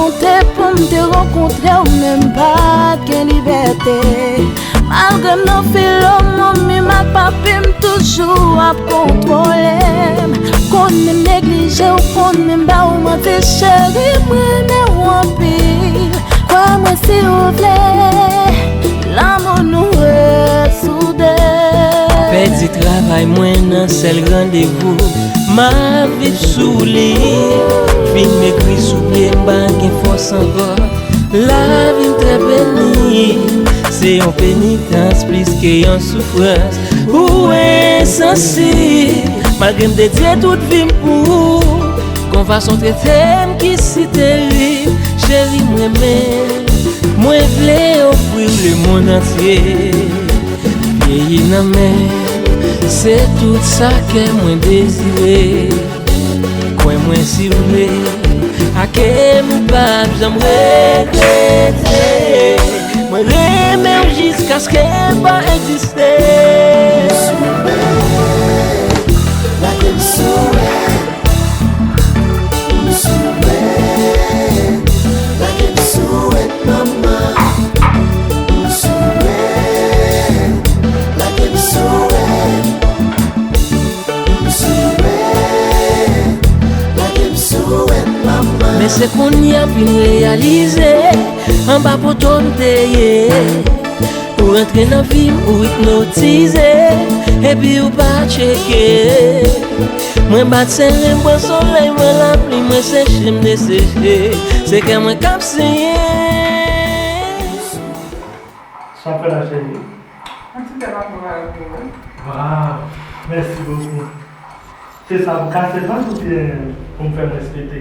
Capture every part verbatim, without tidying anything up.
Te pou m te rankontre w, men m pa t gen libète. Malgre m nan filo, manmi m ak papi m toujou ap kontwole m. Konnen m neglije w, konnen m ba w manti, cheri, m renmen w anpil. Kwè mwen si w vle, lanmou nou ret soude. Pèdi travay mwen nan sèl randevou, m ap viv sou li. Fim ekri sou pye m, pa gen fòs ankò. Lavi m trè peni, se yon penitans plis ke yon soufrans. Ou ensansib, malgre m dedye tout vi m pou ou. Gon fason w trete m ki si terib, cheri m renmen, mwen vle ofri w lemonn antye. Vyeyi nan men, se tout sa kè mwen dezire. Kwè mwen si w vle, ake m ou p ap janm regrete. Mwen renmen w jiskaske m pa egziste. Sou men, lage m sou wè. M sou wè, lage m sou wè, manman. M sou wè, lage m sou wè. M sou wè, lage m sou wè, manman. Men se kounye a vin reyalize, anba poto m te ye. Ou rantre nan vi m, ou ipnotize, epi ou pa tcheke. Mwen bat sere, m pran solèy, mwen lapli, mwen seche, m deseche. Se kè mwen k ap senyen. Sa fè la, cheri? Yon ti tè pa pran valè pou ou. Waw, mèsi bokou. Se sa pou kase vant oubyen pou m fè mwens pete?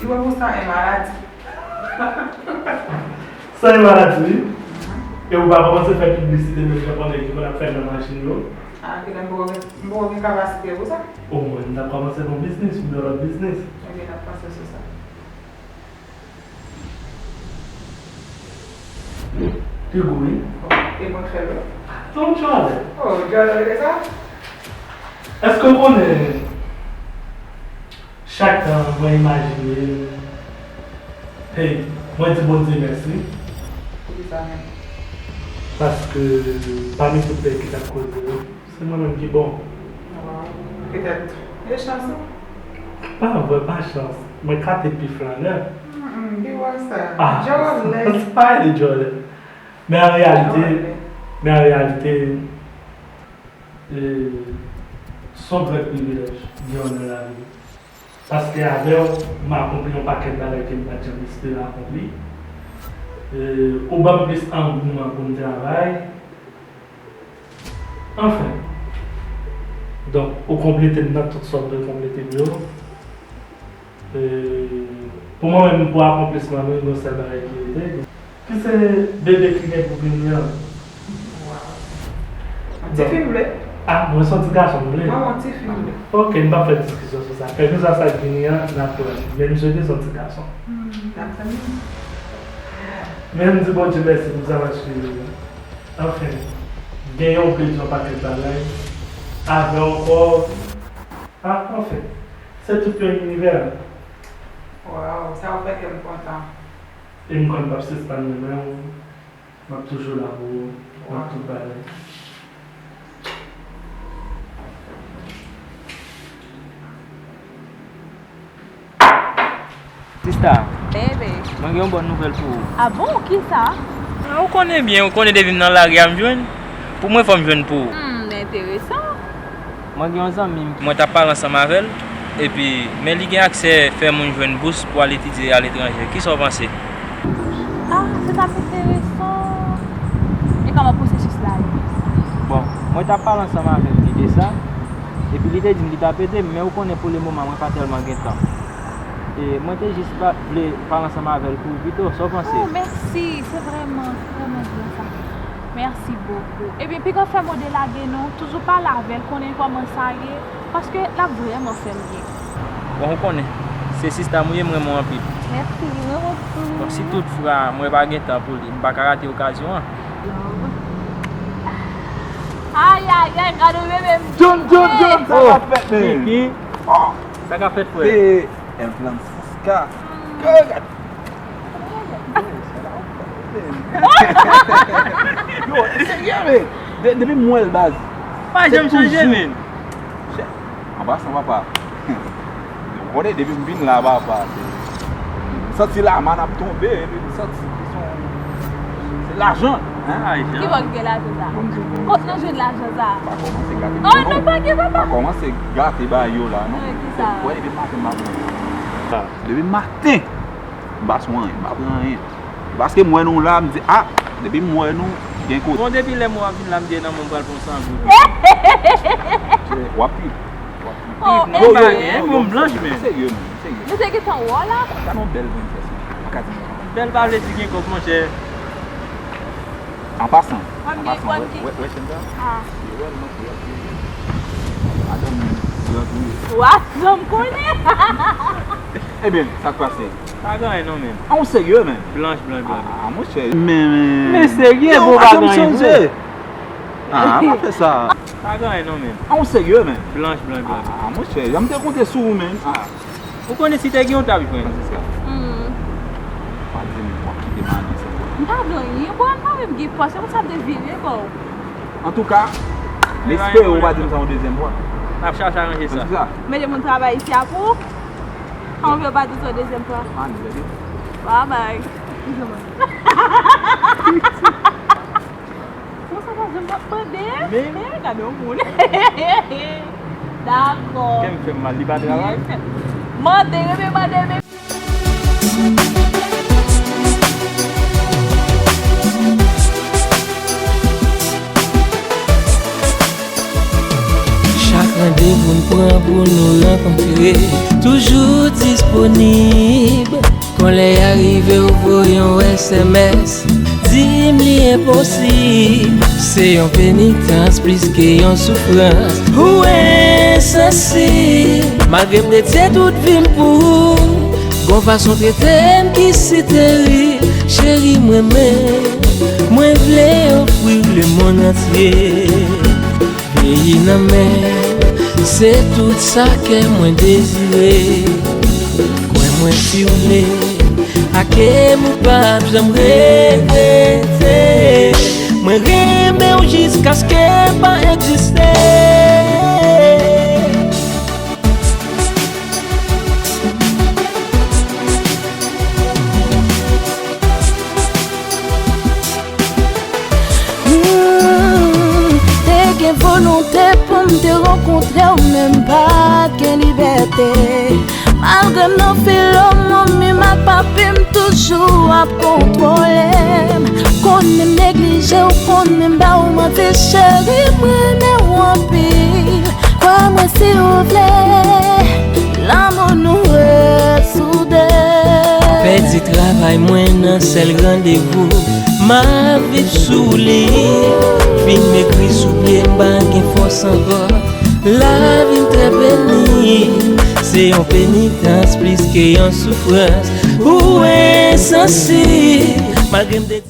Li wè pou sa e maladi. Sa e maladi, wi. E ou pa kòmanse fè piblisite menm jan pandan ki konn ap fè nan machin yo? A, kilè m poko gen, m poko gen kapasite pou sa. Omwen, m t ap kòmanse yon biznis, yon lòt biznis. Ebyen, n ap panse sou sa. Li gou, wi. E mwen k fè l, wi. Ton djòlè. O, djòlè w rele sa? Èske w konnen, chak tan mwen imajine m, hey, mwen di Bondye mèsi. Poukisa menm? Paske pami tout nèg ki t ap koze yo, se mwen menm ki bon. Waw. Petèt e chans ou? Pa vre, pa chans. Mwen kate pi flanè. Mm, mm, ki wè sa? Ah, djòlè. Sa pa rele djòlè. Men an reyalite, men an reyalite, e, se yon gran privilèj gen w nan lavi. Paske avè w, m akonpli yon pakèt bagay ke m pa t janm espere akonpli. E, ou ban m plis angouman pou m travay. Anfen. Donk, ou konplete m nan tout sa w dwe konplete m yo. E, pou mwen menm, pou akonplisman nou, yon sèl bagay ki rete, ki se bebe ki gen pou vini an. Waw. Yon ti fi m vle. Ah, mwen se yon ti gason m vle. Mwen, yon ti fi m vle. Ok, n p ap fè diskisyon sou sa. Kèlkeswa sa k vini an, n ap pran li. Men m swete se yon ti gason. Hmm, n ap tann li. Men m di Bondye mèsi pou sa, paske, anfen, genyen w vle di yon pakèt bagay avè w ankò. Ah, anfen, se tout yon inivè. Waw, sa w fè kè m kontan. E m konn m p ap sispann renmen w. M ap toujou la pou ou nan tout bagay. Sista, baby, mwen gen yon bòn nouvèl pou ou. Ah bon? Kisa? Ah, ou konnen byen, ou konnen depi m nan lari a m jwenn. Pou mwen, fò m jwenn pou ou. Hmm, enteresan. Mwen gen yon zanmi m. Mwen t ap pale ansanm avè l, epi, men li gen aksè fè moun jwenn bous pou al etidye aletranje. Kisa w panse? Ah, se t ap enteresan. E kòman pwosesis la ye? Bon, mwen t ap pale ansanm avè l li de sa, epi li te di m li t ap ede m, men ou konnen pou le moman mwen pa tèlman gen tan. E mwen te jis pa, vle pale ansanm avè l pou ou pito, sa w panse? Oh, mèsi, se vrèman, vrèman byen sa. Mèsi bokou. Ebyen, piga fè m ode lage non, toujou pale avè l, konnen kòman sa ye, paske l ap vrèman fè m byen. Bon, ou konnen, se sista m ou ye, m renmen w anpil. Mèsi, mwen renmen w tou. Bon, si tout fwa mwen pa gen tan pou li, m pa ka rate okazyon an. Ayayay, gade bebe m. John, John, John, sa k ap fèt, men? Kiki, sa k ap fèt, frè? Se M Francisca. Yo, e serye, men. De- Depi m wè l, baz. Pa janm chanje, men. An pasan, papa. Ou konnen, depi m vin la, papa, se, m santi la, man ap tonbe, epi m santi se yon, se lajan, hein? Ki bò ki gen lajan sa? Kot nou jwenn lajan sa? Pa kòmanse gate. Oh, non, pa gen, papa. Pa kòmanse gate bagay yo la, non. Wè, depi maten, m pa pran. Depi maten, m pa sou anyen, m pa pran anyen. Paske m wè nou la, m di, ah, depi m wè nou, gen kote. Bon, depi lè m wè w ap vin la, m di, nan mwen pral pran san goud. W ap pi. W ap pi. Oh, non, eh, pa gen, eh, bon, blanch, men. Serye, men, serye. Nou te gentan wè w la. Gade yon bèl princess, man. Mwen ka di. Bèl pa vle di gen kòb, monchè. An pasan, an pasan, wè, wè, wè, chèn sa? Ah. Se rèl, non, se rèl. Madanm gran touye. Wa, zanm konnen. Ebyen, sa k pase? Pa gen anyen non, men. Ah, ou serye, men? Blanch, blanch, blanch. Ah, monchè. Men, men. Men serye, bon, pa gen anyen vre. Ah, pa fè sa. Pa gen anyen non, men. Ah, ou serye, men. Blanch, blanch, blanch. Ah, monchè, jan m te konte sou ou, men. Ah. Ou konnen si te gen yon tab, frè. Francisca. Hmm. Pa di m w ap kite Mani sèlman. M pa gen anyen, bò, m pa menm gen pòch, se pou sa m te vire ba w. Antouka, m espere ou pa di m sa yon dezyèm fwa. N ap chache aranje sa. Francisca. Men gen moun travay isi a pou ou. Kòman w vle w pa di sa yon dezyèm fwa? Mani, tande. Bye bye. Bon, sa pa janm ap mande. Men, men, gade yon moun. Dakò. Kè m fè m mal, li pa travay. Mande, rebe mande, men. Chak randevou n pran pou nou rankontre, toujou disponib. Kon lè a rive, ou voye yon S M S, di m li enposib. Se yon penitans plis ke yon soufrans. Ou ensansib. Malgre m dedye tout vi m pou ou, gon fason trete m ki si terib. Cheri, m renmen, mwen vle ofri w lemonn antye. Peyi nan men, se tout sa kè mwen dezire. Kwè mwen, si w vle, ake m ou p ap janm regrete. Mwen renmen w jiskaske m pa egziste. Hmm, te gen volonte pou m te rankontre w, men m pa t gen libète. Malgre m nan filo, manmi m ak papi m toujou ap kontwole m. Konnen m neglije w, konnen m ba w manti, cheri, m renmen w anpil. Kwè mwen, si w vle, lanmou nou resoude. Pèdi travay mwen nan sèl randevou m ap viv sou li. Fim ekri sou pye m, pa gen fòs ankò. Lavi m trè peni. Se yon penitans plis ke yon soufrans. Ou ensansib. Malgre m te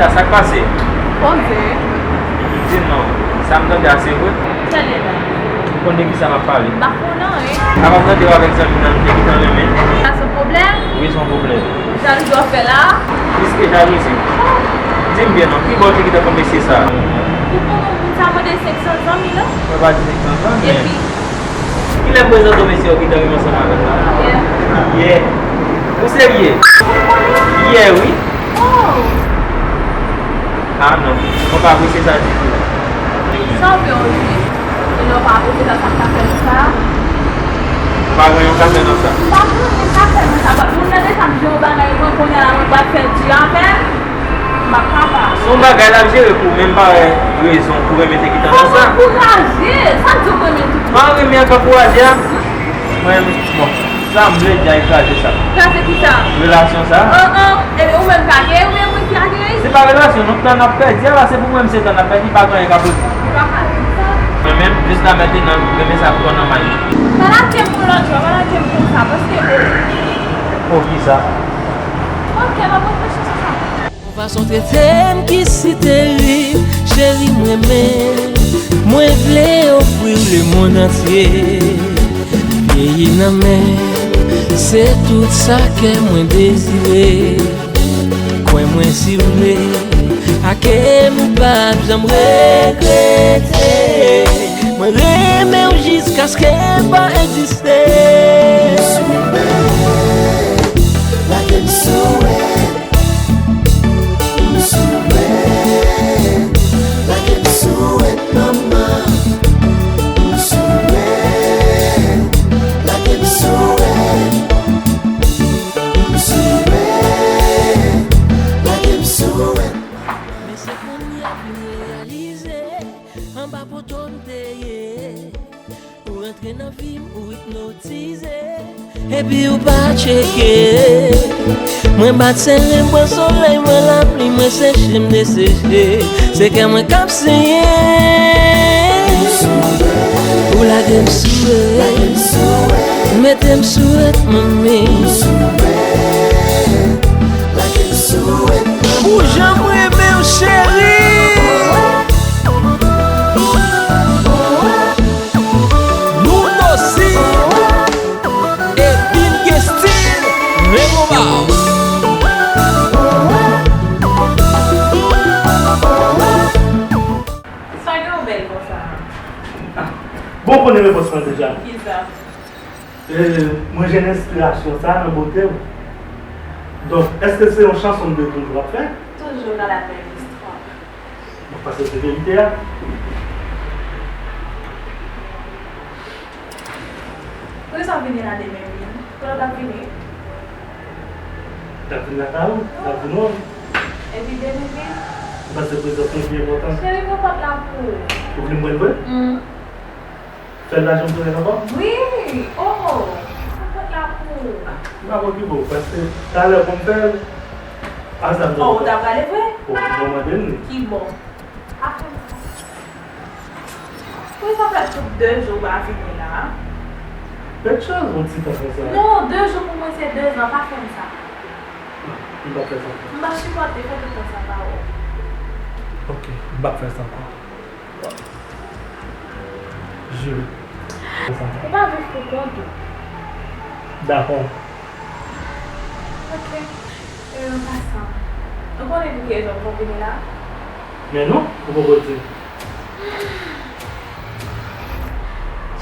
Sa, sa k pase? Poze. Di m non, sa m tande a se vre? Tande la. Ou konn de kisa m ap pale? M pa konn anyen. Apa m tande w avèk zanmi nan, nou te gentan renmen. Sa se pwoblèm? Wi, se yon pwoblèm. Jalouzi w ap fè la? Plis ke jalouzi. Di m byen non, ki bò w te gentan konn mesye sa? Ou konnen moun sa mande senk san zanmi non? Mwen pa di senk san zanmi, men. Epi? Kilè m prezante w mesye w gentan renmen ansanm avè l la? Yè. Yè? Ou serye? Yè, wi. Oh! Ah non, mwen pa apresye sa ditou. Sa w vle w di? E lè w pa apresye sa, sa k ta fè l sa? Pa gen yon ka fè nan sa. M pa gen yon ka fè nan sa. Bat moun nan deja m jere yon bagay, mwen kounye a la, mwen pral fè di avè l. M pa kapab. Se yon bagay l ap jere pou ou, men m pa wè rezon pou renmen te gentan nan sa. Ankouraje! Sa k di w renmen tout moun? Pa renmen ak ankouraje a. Mwen, bon. Sa m vle di a, kraze sa. Kraze ki sa? Relasyon sa. An, an. Ebyen, ou menm ka gen, ou menm mwen ki ka gen. Se pa relasyon, non, tan n ap pèdi a la, se pou mwen, m se tan n ap pèdi, pa gen anyen k ap rezoud. Ou pa ka di sa. Mwen menm, jiska mentnan, m renmen sa pran nan may li. Pa lage m pou lòt jou, pa lage m konsa, paske. Oh, ki sa? Ok, m ap reflechi sou sa. Yon fason trete m ki si terib, cheri m renmen. Mwen vle ofri w lemonn antye. Vyeyi nan men, se tout sa kè mwen dezire. Kwè mwen si w vle, ake m p ap janm regrete. Mwen renmen w jiskaske m pa egziste. Lage m sou wè. M sou wè, lage m sou wè, manman. M sou wè, lage m sou wè. M sou wè, lage m sou wè. Men se kounye a m vin reyalize, anba poto m te ye. Ou rantre nan vi m, ou ipnotize. Epi ou pa tcheke. Mwen bat sere, m pran solèy, m pran lapli, mwen seche, m deseche. Se kè mwen k ap senyen. Ou lage m sou wè. Mete m sou wè, manmi. Pou jan m renmen w, cheri. Nounosi e Bin Kestil, men konba. Sa gen w bèl konsa? Ah, bon, ou konnen repons mwen deja. Kisa? Eh, mwen jwenn enspirasyon sa nan bote w. Donk, èske se yon chanson de boul w ap fè? Toujou nan la menm istwa. Bon, paske se verite a. Poukisa w vini la demen, Bin? Kilè w t ap vini? T ap vin lakay ou, t ap vin wè w. Epi demen vin? Paske prezans mwen pi enpòtan. Cheri, m gen pòt la pou ou. Ou vle m pran l vre? Mm. Fè l pa janm tounen ankò? Wi! Oh! Mwen pòt la pou ou. M ap okipe w, paske talè pou m fè l, a sa m t ap fè. Oh, ou ta prale vre? Bon, bon, mande m li. Ki bon? Pa fè m sa. Poukisa fè tout de jou ou pa vini la? Fè chans, yon ti tan konsa. Non, de jou pou mwen se de zan, pa fè m sa. Non, m p ap fè sa ankò. M p ap sipòte, fè tout tan sa pa wè w. Ok, m p ap fè sa ankò. Jure. Ou pa viv pou kont ou. Dakò. Ok. E, an pasan, ou konnen pou ki rezon m konn vini la? Men non, ou poko di m.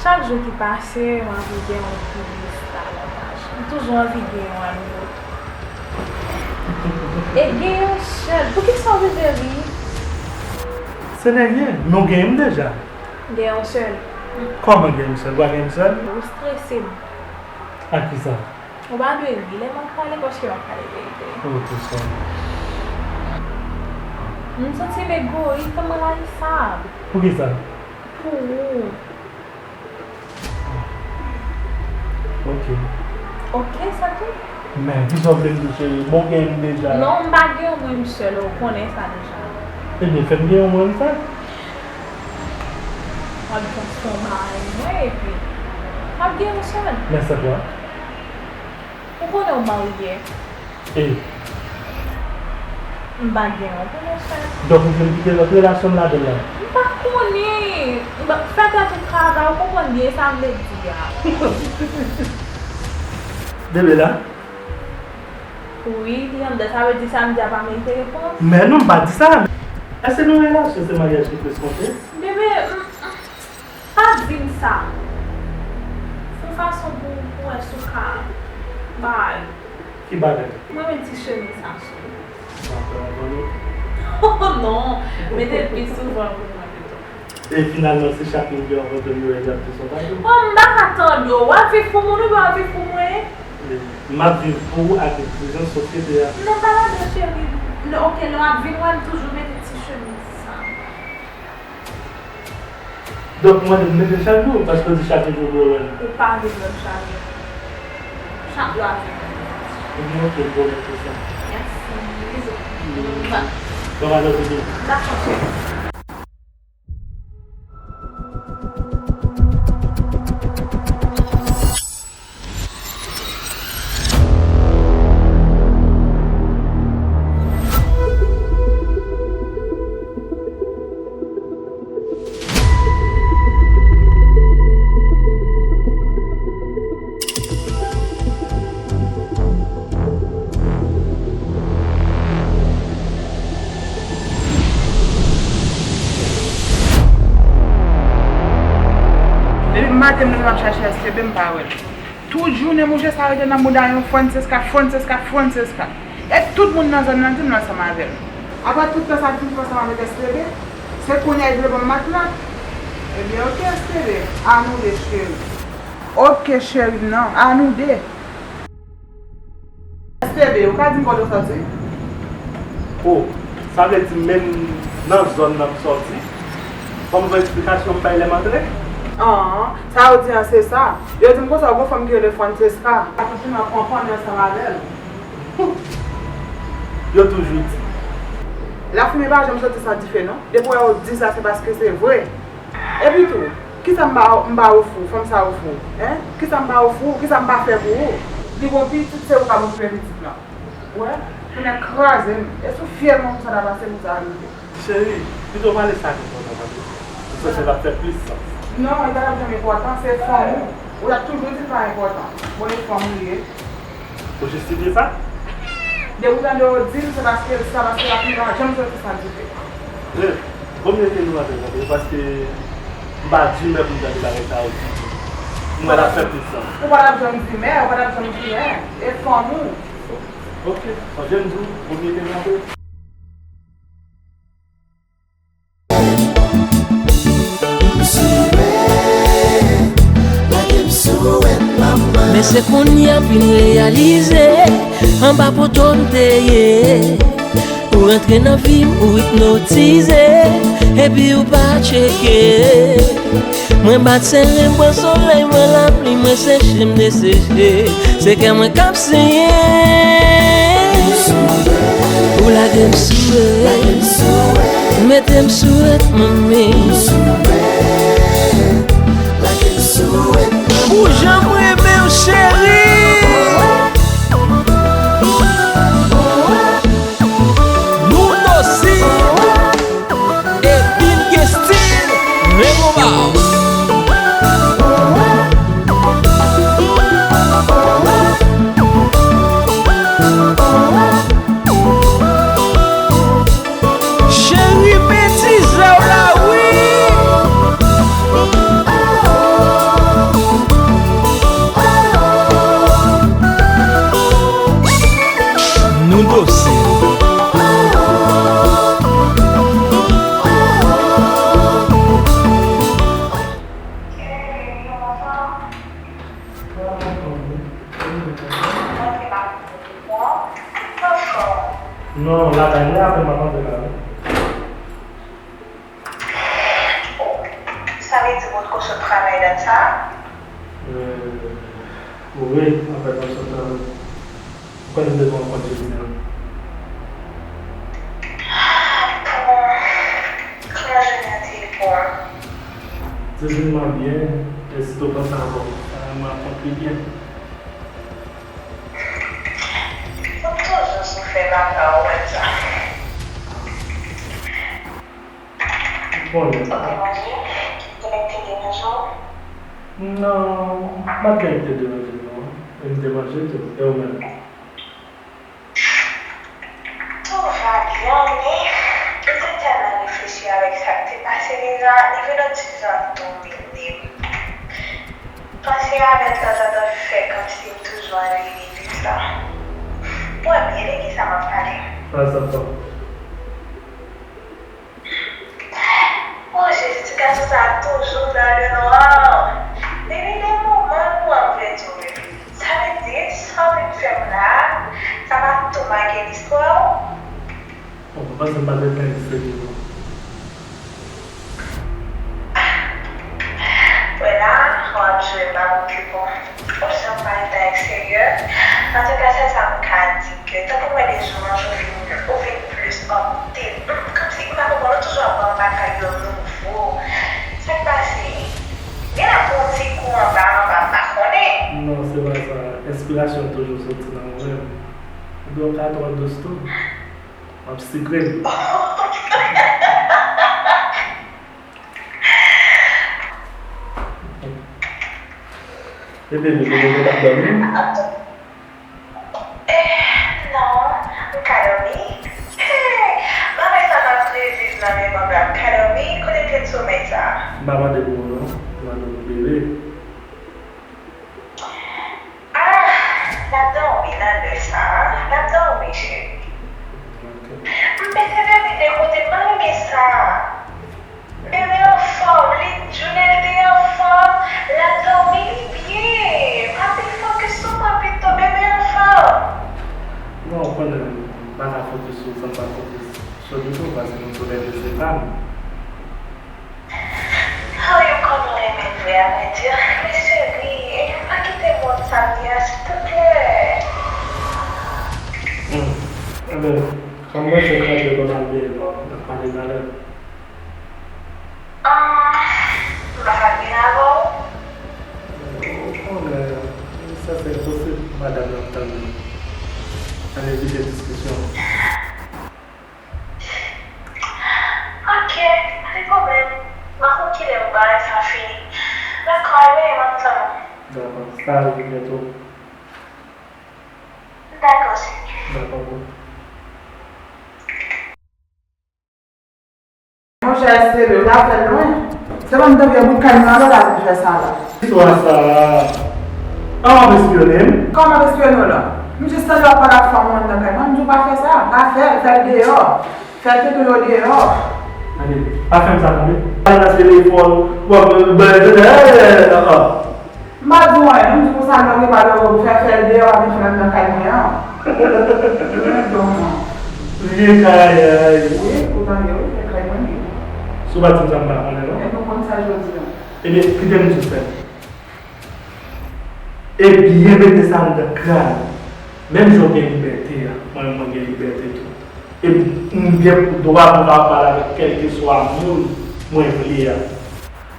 Chak jou ki pase, m anvi gen yon pi bèl avantaj. M toujou anvi gen yon a nouvo. E gen yon sèl. Poukisa w rive ri? Se nèg ye, men w genyen m deja. Gen yon sèl. Kòman gen yon sèl? Ou pa gen yon sèl? Ou strese m. Ak kisa? Ou pa dwe ri lè m ap pale, paske m ap pale verite. Ok, sòry. M santi m egoyis, m rayisab. Poukisa? Pou ou. Ok. Ok, sa tou? Men, kisa w vle m di, cheri? Bon, gen m deja. Non, m pa gen yon mwen m sèl, ou konnen sa deja. Ebyen, fè m gen yon mwen m sèl. W ap transfòme mari mwen, epi w ap gen yon sèl. Men sa kwa? Ou konnen w marye. E? M pa gen yon pou mwen fè. Donk, ou vle m kite lòt relasyon m ladan l la? M pa konnen. M pa, fè tèt ou travay, ou konprann byen sa m vle di a. Bebe la? Wi, li anndan, sa vle di sa m di a pa merite repons? Men non, m pa di sa. Èske nan relasyon se maryaj ki plis konte? Bebe, m, m, Pa di m sa. Fè yon fason pou, pou wè si w ka bay. Ki bagay? Mwen renmen ti chemiz sa sou ou. Sa fè yon vann ou? Oh non! Mete l pi souvan pou mwen pito. E finalman, si chak moun gen yon vann, yo ap pi sou ou. Oh, m pa ka tande w. W ap viv pou moun oubyen w ap viv pou mwen? M ap viv pou ou ak egzijans sosyete a. Non, pa ladan, cheri. Non, ok, lè w ap vin wè m, toujou mete ti chemiz sa. Donk, mwen, m mete l chak jou, paske w di chak jou pou yo wè m. Ou pa vin wè m chak jou. Ap la. Ebyen, oke, pwoblèm pou sa. Mèsi, bizou. Mwa. Bon, madanm, bizou. Dakò, cheri. Depi maten m leve m ap chache S T B, m pa wè l. Tout jounen mouche sa rete nan bouda yon Francesca, Francesca, Francesca. E tout moun nan zòn nan di m l ansanm avè l. Apre tout tan sa l fin fè ansanm avèk S T B, se kounye a li vle ban m matlòt. Ebyen, oke, S T B, a nou de, cheri. Oke, cheri m nan, a nou de. S T B, ou ka di m kote w sòti? O, sa vle di menm nan zòn nan m sòti? Fò m jwenn eksplikasyon m bay lè m antre? An, sa yo di an se sa. Yo di m konsa, gon fanm ki rele Francesca. Sa toujou nan konprann ansanm avè l. Yo toujou di. Lafimen pa janm soti san dife, non. Depi w wè yo di sa, se paske se vre. Epi tou, kisa m pa, m pa ofri w, fanm sa ofri w? Hein? Kisa m pa ofri w? Kisa m pa fè pou ou? Li gon pitit, se ou k ap okipe pitit lan. Ou wè? Tounen kraze m. E sou fyèl mwen pou sa ta pase, pou sa rive. Cheri, pito pale sa k enpòtan tande. Ou santi l ap fè plis sans. Non, li pa t ap janm enpòtan, se fanm ou. Ou t ap toujou di l pa enpòtan. Bon, e fanm ou ye. Ou jistifye sa? Depi w tande yo di l, se paske l sa, paske lafimen pa janm soti san dife. Red, vòmye ke nou antre tande, paske m pa dimè pou m tande bagay sa yo ditou. M wè l ap fè plis sans. Ou pa t ap janm dimè, ou pa t ap janm dimè. E fanm ou. Ok, jan m di w, vòmye ke nou antre. Men se kounye a m fin reyalize, anba poto m te ye. Ou rantre nan vi m, ou ipnotize, epi ou pa tcheke. Mwen bat sere, m pran solèy, m pran lapli, mwen seche, m deseche. Se kè mwen k ap senyen. Ou lage m sou rèd, mete m sou rèd, manmi. Pou jan m renmen w, cheri. Nou dosi. Edin Kestil, Remo Bas. Cheri, men tizè w la, wi. Nou dosi. Non, lakay mwen apèn m ap antre la wi. Oh, sa vle di w potko sot travay dat sa a? Euh, wi, anfèt, mwen sot travay. Ou konnen m te gen yon kont Gmail. Ah, bon. Kòman jounen an te ye pou ou? Divinman byen, e sitou panse avè w. Sa rann mwen ap konpli byen. Ou toujou sou fè m ap ba ou wè sa. Ou konnen. Ou te manje? Te nèg te deranje w? Non, m pa t gen nèg te deranje m non. E m te manje tou. E ou menm? Tout va bien, men m te tèlman reflechi avèk sa k te pase deja, li vin yon ti jan domine m. Panse avè l tanzantan fè kòmsi m toujou ann reveye pis la. Ou wè byen de kisa m ap pale. Pas ankò. Oh Jezi, ti gason sa a toujou nan lenwa. Depi de moman nou an m vle di w bebe. Sa vle di, sa w vin fè m la a, sa pa tou make listwa w? Bon, mwen panse m pa te plenn serye non. Wè la, w ap jwe m pa konn pi bon. Ou janm pa rete ak serye. Relasyon toujou soti nan ou menm. Epi w ka twò dous tou. M ap sikre l. Ebyen, nou te gen kontak dòmi? Eh, non, m ka dòmi. Bagay sa m ap reviv nan memwa m la, m ka dòmi, kote tèt somèy sa? M pa mande pou ou non, m mande pou bebe. Ah, l ap dòmi nan lè sa a, l ap dòmi, cheri. Ok. M pete bebe de kote, m pa renmen sa. Bebe anfòm, li jounen l te anfòm, l ap dòmi, li byen. Papi, fokis sou mwen pito, bebe anfòm. Non, ou konnen, m pa ka fokis sou ou san m pa fokis sou Doudou, paske nou tou lè de se pa m. Oh, yo konnen w renmen l vre, avrèdi. Men cheri, pa kite m wont sa m ye a, silvouplè. Hmm. Ebyen, kòm mwen se kòm yo ban m al deyò, n ap pale talè. Ah, m pa ka byen avè w. Ou konnen, sa se enposib, madanm nan ap tann mwen. Ann evite diskisyon. Ok, pa gen pwoblèm. M a konn kilè pou bagay sa fini. Dakò, ebyen, m ap tann ou. Dakò, sa rive byento. Dakò, cheri. Dakò, boo. Monchè, S T V, ou ta fè l lwen. Se pa m te vye bout kay mwen alò w ta vin fè sa la. Istwa sa a, an w ap espyone m? Kòman m ap espyone w la? M jis tande w ap pale ak fanm ou anndan kay mwen, m di w pa fè sa, pa fè l, fè l deyò. Fè l tete yo deyò. Tande, pa fè m sa tande. Pale nan telefòn, w ap bay tete, eh, eh, eh, eh. M pa di w anyen, non, m di konsa lè w gen bagay pou fè, fè l deyò, pa vin fè l anndan kay mwen an. Mwen don mwen. Vye kay, ay. Wi, ou tande, wi, vye kay mwen li. Si w pa di m sa, m pa konnen, non. E nou konn sa jodi a. Ebyen, kite m di w sa. E byen mete sa anndan kràn. Menm jan w gen libète a, mwen menm mwen gen libète tou. E m gen dwa pou m ka pale avèk kèlkeswa moun mwen vle a.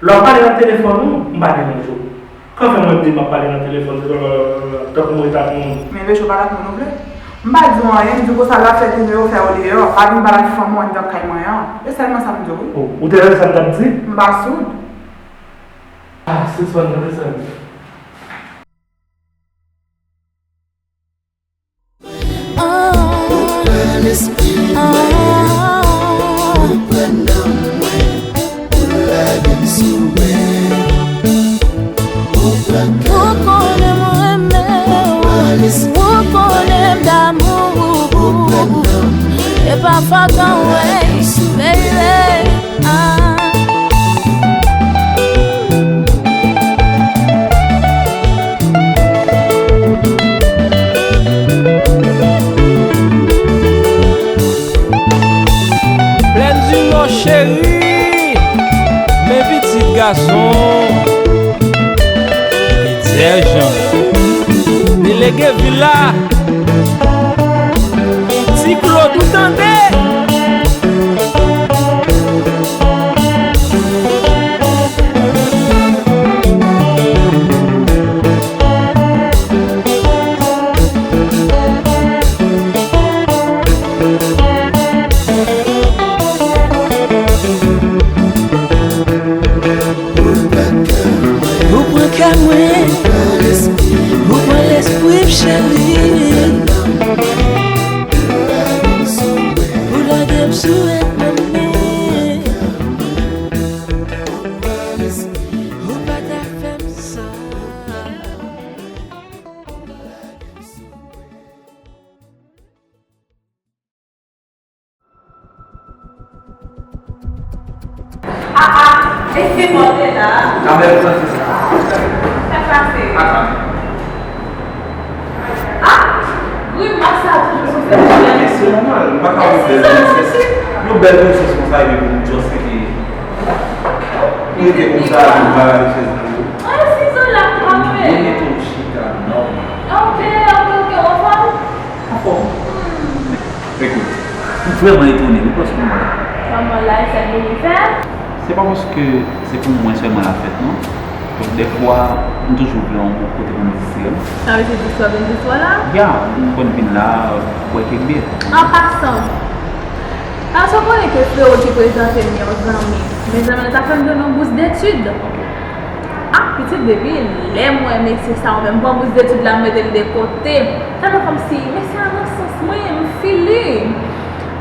Lè w ap pale nan telefòn ou, m pa deranje w. Kòman fè mwen di m ap pale nan telefòn, tankou mwen ret ak moun? Men Lecho pale ak moun ou vle. M pa di w anyen, m di w konsa lè w ap fè tete yo fè w deyò, pa vin pale ak fanm ou anndan kay mwen an. E sèlman sa m di w, wi. Oh, ou te tande sa m t ap di? M pa soud. Ah, se sa m tande sa. Ou konnen mwen renmen w, ou konnen m damou. E pa fakan, wey, baby. Ah. Plèn di Nò cheri, men pitit gason. Li Dèjan, delege vil la. Ti Claude, ou tande? Ou pran kè mwen, ou pran lespri m, cheri. Ou lage m sou wèt mwen. Ou pa ta fè m sa. Ah, ah, e se mòde la. Kamèl, ou santi sa? Sa k pase? Atann. Ah, grimas sa toujou sou fè. Men se nòmal, m pa ka wè bèl prinsès. Yon bèl prinsès konsa, epi pou m just rete, rete konsa, pou m pa rale chèz nan do. Ay, si zò la frape. Mwen mete w chita nòmal. Ok, ok, ok, anfòm? Anfòm. Hmm. Ekout, m vrèman etone, wi, paske m wè. Kòman la, e sa k vini fè? Se pa paske se pou mwen sèlman l ap fèt, non. Dèfwa, m toujou vle yon kote pou m distrè m. Sa vle di distrè w vin distrè w la? Ya, m konn vin la, bwè kèk byè. An pasan, èske w konnen ke frewo ki prezante m yon zanmi, mezanmi, li ta fè m jwenn yon bous detid? Ah, pitit, depi lè m wè mesye sa, ou menm pran bous detid la, m mete l de kote. Tèlman kòmsi mesye a nan sans mwen, m feel li.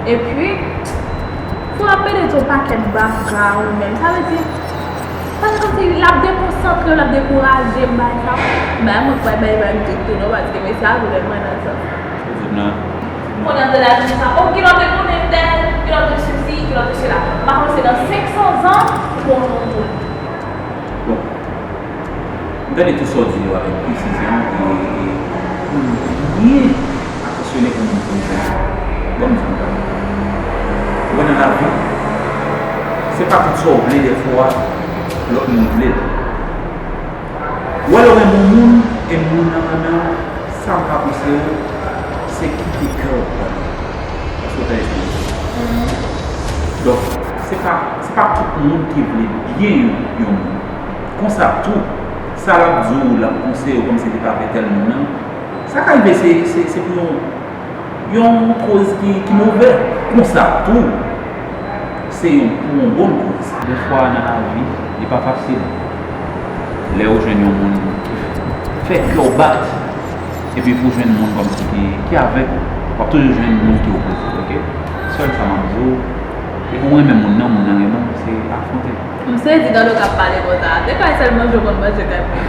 Epi, fò ap pede di yon pakèt bagay ou menm. Sa vle di, sa vle kòmsi l ap dekonsantre, l ap dekouraje m, bagay sa. Bagay mwen kwè, bagay, bagay, m di tou non, paske mesye a tou lè mwen nan sans. Ou di m nan. Kounye a m tande l ap di sa, oh, kilè w te konnen tèl, kilè w te sesi, kilè w te sela. M pa panse nan senk san zan, ou konnen yon moun. Bon, m tande tout sa w di yo avèk presizyon e, e pou m byen atansyone pou m konn sa. Bon, m di w bagay. Ou wè nan lavi, se pa tout sa w vle dèfwa lòt moun vle l. Ou wè lè w renmen yon moun e moun nan renmen w, sa m ka konseye w, se kite kè w pran. Èske w tande sa m di? Donk, se pa, se pa tout moun ki vle byen yon, yon moun. Konsa tou, sa l ap di w, l ap konseye w kòmsi li pa vle tèl moun nan, sa ka rive se, se, se pou yon, yon koz ki, ki move. Konsa tou, se yon, pou yon bon koz. Dèfwa nan lavi, li pa fasil. Lè ou jwenn yon moun ki fè kè w bat, epi pou jwenn moun kòmsi ki, ki avèg ou, w ap toujou jwenn moun ki opoze w, oke? Sèl sa m ap di w, e pou w renmen moun nan, moun nan renmen w, se afwonte l. M sezi tande w k ap pale konsa. Se kay sèl manje w konn manje kay moun.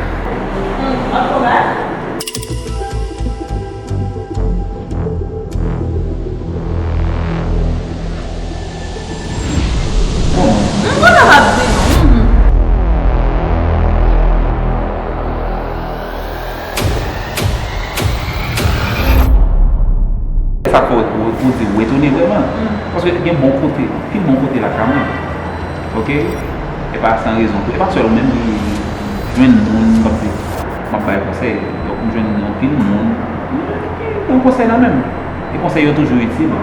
Hmm, an tou ka. Bon. M konnen w ap di non. Mhm. Sa fè w, w, w di w etone vrèman. Mm. Paske gen bon kote, anpil bon kote lakay mwen. Oke? E pa san rezon tou. E pa sèl ou menm ki jwenn moun, m ap di, m ap bay konsèy. Donk, m jwenn anpil moun. Bon konsèy nan men m. E konsèy yo toujou itil.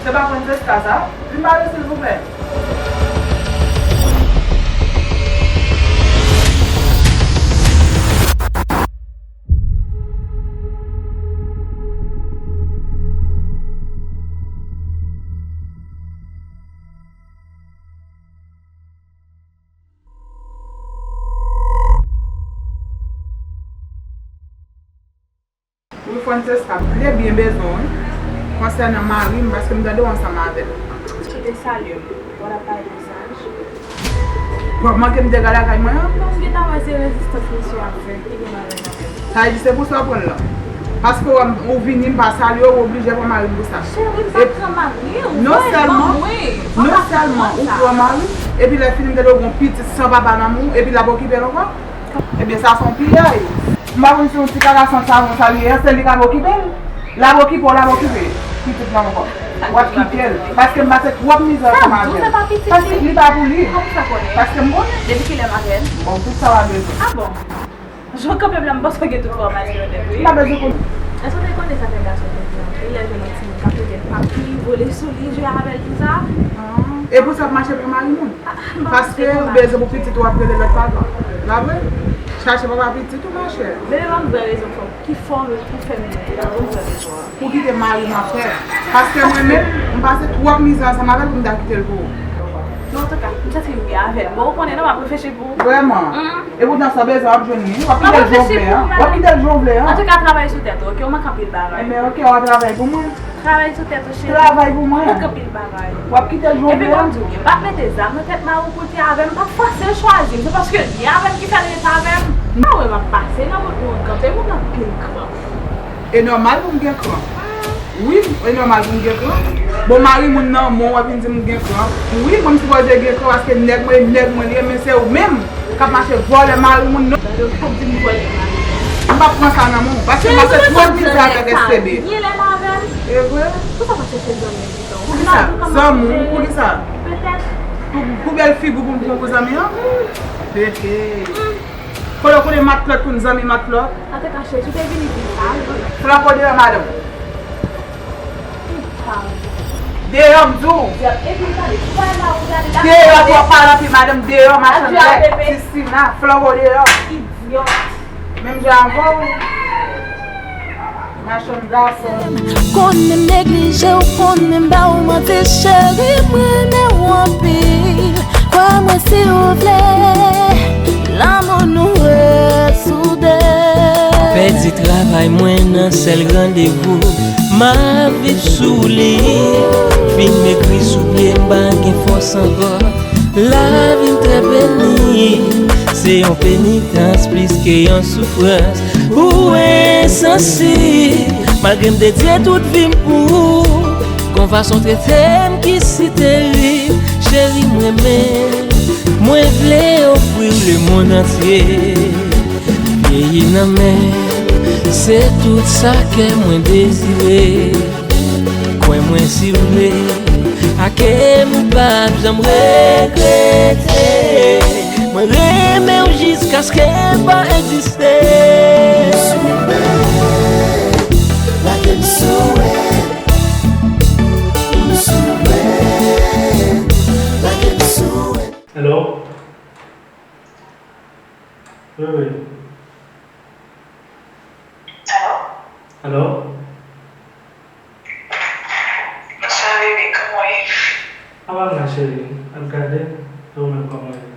Se pa Francesca sa? Vin pale silvouplè. Wi, Francesca, m vle byen bezwen w, wi. Konsènan mari m, paske m tande w ansanm avè l. Ou te salye m, w ap bay mesaj. W ap manke m dega lakay mwen an? Non, m gentan wè se rezistans misye ap fè ki gen bagay nan tèt. Sa vle di se pou sa w pran l lan. Paske w, ou vini, m pa salye w, ou oblije pran mari m pou sa. Cheri, m pa pran mari w, non sèlman, non sèlman ou pran mari, epi lè fini m tande w gen yon pitit san papa nan men w, epi l ap okipe l ankò. Ebyen, sa se yon piyay. M pa konn si yon ti kaka san savon sa li ye, se li k ap okipe l. L ap okipe w, l ap okipe pitit lan ankò. W ap kite l. Paske m pase twòp mizè ansanm avè l. Paske li pa pou li. Paske m konnen. Depi kilè m avè l? Bon, tout sa w ap bezwen. Ah bon? Jan w kanpe m la, m panse w gen tout enfòmasyon yo nèt, wi. M pa bezwen konnen. Èske w te konnen sa fè gason te di anpil lè jwenn yon timoun k ap rele l papi, vole sou li, jwe avè l, tout sa? E pou sa w ap mache pran mari moun? Paske ou bezwen pou pitit ou ap rele lòt papa. Pa vre? Chache papa pitit ou, machè. Bebe, ban m vrè rezon fò, ki fò pou fè m di la, ban m vrè rezon an. Pou kite mari m ap fè. Paske mwen menm, m pase twòp mizè ansanm avè l pou m ta kite l pou ou. Non, antouka, m santi m byen avè l. Bon, ou konnen non, m ap reflechi pou ou. Vrèman? E poutan sa w bezwen w ap jwenn li. W ap kite l jan w vle an. W ap kite l jan w vle an. Antouka, travay sou tèt ou, oke? Ou manke anpil bagay. Enben, oke, w a travay pou mwen. Travay sou tèt ou, cheri. Travay pou mwen. Ou manke anpil bagay. W ap kite l jan w vle an. Epi, ban m di w byen, m pa t mete zam nan tèt mari w pou l te avè m, m pa t fòse l chwazi m. Se paske l byen avè m ki fè l rete avè m. M pa wè m ap pase nan wout mwen, kanpe moun anpil kran. E nòmal pou m gen kran. Wi, e nòmal pou m gen kran. Bon, mari moun nan, mwen wè vin di m gen kran. Wi, mwen m sipoze gen kran paske nèg mwen, e nèg mwen li ye, men se ou menm k ap mache vòlè mari moun nan. Gade w k ap di m vòlè mari. M p ap pran sa nan men w, paske m pase twòp pizza avèk S T B. Gen lè m avè l. E vre? Pou sa pa chèche zanmi m pito? Poukisa? Zanmi w, poukisa? Petèt. Pou, pou bèl figi w pou m pran pou zanmi an? He, he. Kote w konnen matlòt konn zanmi matlòt? An te ka chèche, ou te vini pi tard. Flanbo deyò, madanm. Deyò, m di w. Deyò, twò pale anpil, madanm, deyò, machann lèt, Tisina, flanbo deyò. Idyòt. Menm jan avè w. Machann gason. Konnen m neglije w, konnen m ba w manti, cheri, m renmen w anpil. Kwè mwen si w vle, lanmou nou resoude. Pèdi travay mwen nan sèl randevou, m ap viv sou li. Fim ekri sou pye m, pa gen fòs ankò. Lavi m trè beni, se yon penitans plis ke yon soufrans. Ou ensansib, malgre m dedye tout vi m pou ou. Gon fason trete m ki si terib, cheri m renmen, mwen vle ofri w lemonn antye. Vyeyi nan men, se tout sa kè mwen dezire. Kwè mwen si w vle, ake m p ap janm regrete. Mwen renmen w jiskaske m pa egziste. M sou mwen, lage m sou mwen. M sou mwen, lage m sou mwen. Hello? Wi, wi. Alo? Alo? Bonswa, bebe, kòman w ye? Apa m la, cheri? Ap gade, e ou menm, kòman w ye?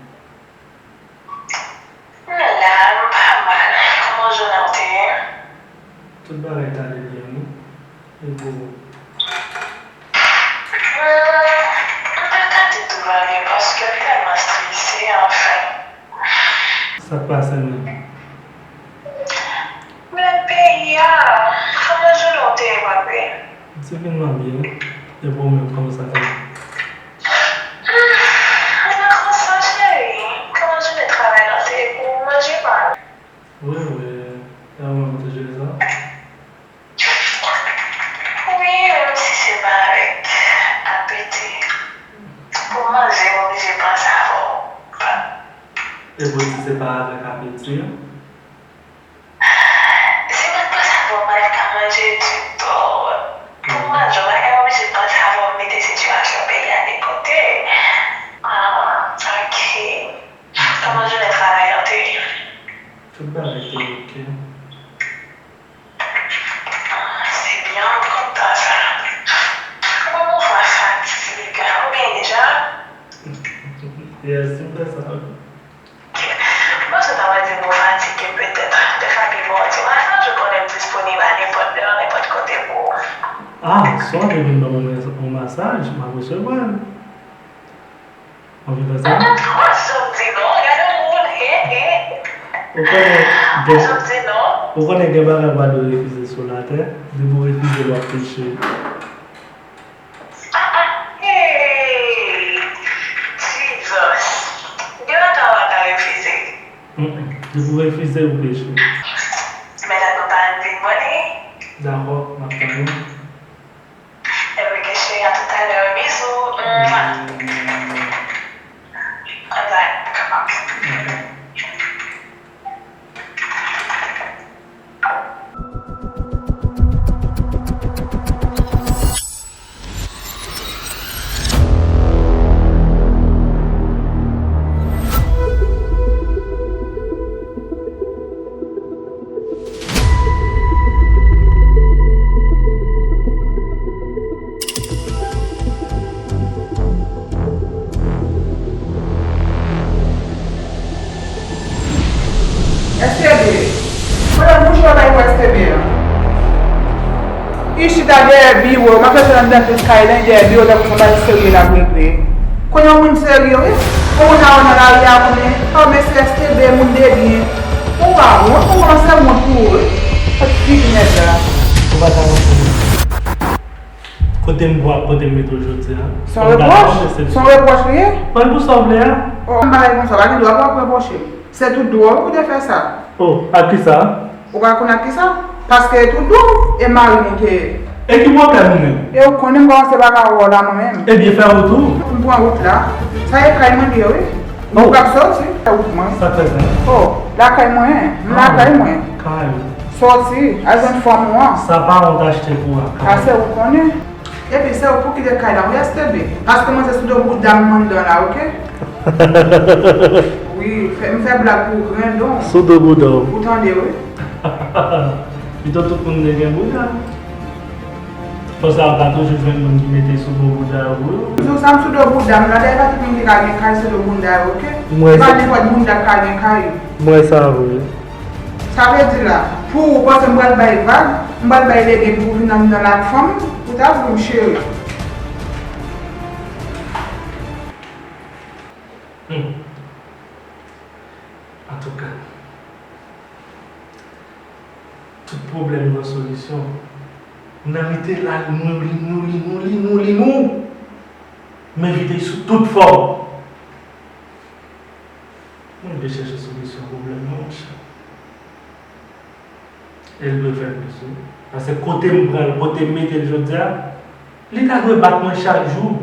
M la, m pa mal. Kòman jounen w te ye? Tout bagay t ale byen, wi. E pou ou? Hmm, m pa ka di tout va byen paske m tèlman strese, anfen. Sa k pase menm? Menm peyi a, kòman jounen w te ye, papi? Divinman byen. E pou ou menm, kòman sa te ye? Hmm, mwen nan konsa, cheri. Kòman jounen travay lan te ye pou ou? Manje pa? Wi, wi. E ou menm, ou te jere sa? Wi, menm si se pa avèk apeti. Pou manje, m oblije panse avè w. E pou di se pa avèk apeti? Si m pa t panse avè w, m pa t ka manje ditou. Pou manje, bagay m oblije panse avè w, m mete sitiyasyon peyi a de kote. Ah, ok. Kòman jounen travay lan te ye? Tout bagay te oke. Ah, se byen, m kontan sa. Ou gon vwa fatige, ou byen deja? Yes, m fè sa. Mwen sot ap di m ou fatige petèt. Dèfwa pi bon ti masaj, ou konnen m disponib a nenpòt lè, nenpòt kote pou ou. Ah, si w anvi vin ban mwen yon masaj, m ap resevwa l. Anvi fè sa? Mm, mm, mwen janm di non, gade yon moun, he, he. Ou konnen gen, mwen janm di non. Ou konnen gen bagay ou pa dwe refize sou latè, depi w refize l, w ap peche. Ah, ah, hey, Jesus. Gen bagay ou pa ka refize. Mm, mm. Depi w refize, ou peche. Men tankou pa anvi vole. Dakò, m ap tann ou. Ebyen, cheri, a toutalè, bizou. Mwa. Bye. S T B, kote bouch ou bay pou S T B an? Li chita dèyè biwo, m ap chèche l anndan tout kay lan, dèyè biwo, tankou se yon bagay serye l ap regle. Konnen yon moun serye, wi. Ou moun nan lari a, konnen, oh, mesye S T B, moun de byen. Ou pa wont, ou kòmanse wont pou ou, wi. Sòt figi nèg la. Ou pa ta ranse mwen. Kote m bwa, kote m mete w jodi a. Se yon repwòch? Se yon repwòch li ye? Pran l pou sa w vle a. Oh, m pa bay konsa, w pa gen dwa pou w ap repwoche m. Se tout dwòl ou te fè sa. Oh, ak kisa? Ou pa konn ak kisa? Paske e tout dwòl, e mari m ou te ye. E ki pwoblèm ou menm? E ou konnen m kòmanse pa ka wè w la mwen menm. Ebyen, fè wout ou. M pran wout la. Sa e kay mwen li ye, wi. M p ap sòti. Fè wout mwen. Sa k fè sa? Oh, lakay mwen, m lakay mwen. Kay ou. Sòti, al jwenn fanm ou an. Sa pa wont achte pou a. Kay. Ase ou konnen. Epi se ou pou kite kay la, wi, S T B. Paske mwen se sou do bouda m anndan la, oke? Wi, fè, m fè blag pou grendon. Sou do bouda w. Ou tande, wi. Pito tout moun te gen bouda. Konsa, w ka toujou jwenn moun ki mete sou do bouda yo pou yo. Jou sa m sou do bouda m la, dayè pa tout moun ki ka gen kay sou do bouda yo, oke? Mwen se pa nenpòt bouda k ka gen kay. Mwen sa vre. Sa vle di la, pou ou panse m pral bay vag, m pral bay legim pou vin anndan l ak fanm, ou ta vre m cheri. Hmm. Antouka, tout pwoblèm gen solisyon. Nan mete la, nou li, nou li, nou li, nou li, nou. M envite sou tout fòm. Mwen vle chèche solisyon pwoblèm nan, monchè. E l dwe fè plis, wi. Paske kote m pran l, kote m mete l jodi a, li ta dwe bat mwen chak jou.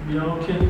Byen, oke.